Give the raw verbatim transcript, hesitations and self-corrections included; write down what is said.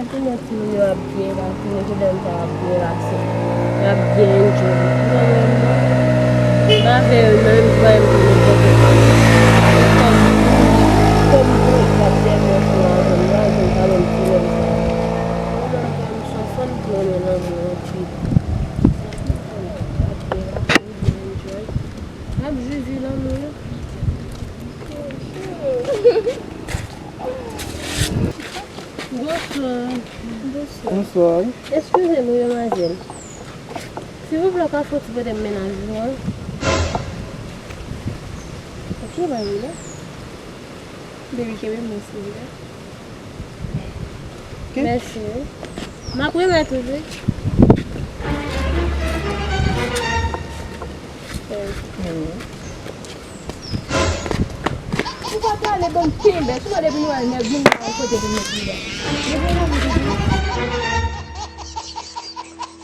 Kounye a timoun yo ap byen pase, mesye dam sa ap byen pase. Y ap byen enjoy. Ou konprann mwen? M pa vle yo menm, m pa vle yo pote. Kòm, kòm tou, y ap byen byen sou la, m pa vle m pa menm ti nèg sa. M se yon fanm ki renmen lanmou anpil. Y ap byen pase, byen enjoy. Y ap viv lanmou yo. Bonswa. Bonswa. Eskize m, wi, demwazèl. Silvouplè, ou ka fè yon ti pote m mennaj ou an? Ok, ban m li. Baby, kenbe m, silvouplè. Ok. Mèsi, wi. M ap remèt ou, wi. Ou pa pale, ban m kenbe. Sou mwen depi nou al nèg vin la, yon kote pou met li la. Depi nou al nèg vin la.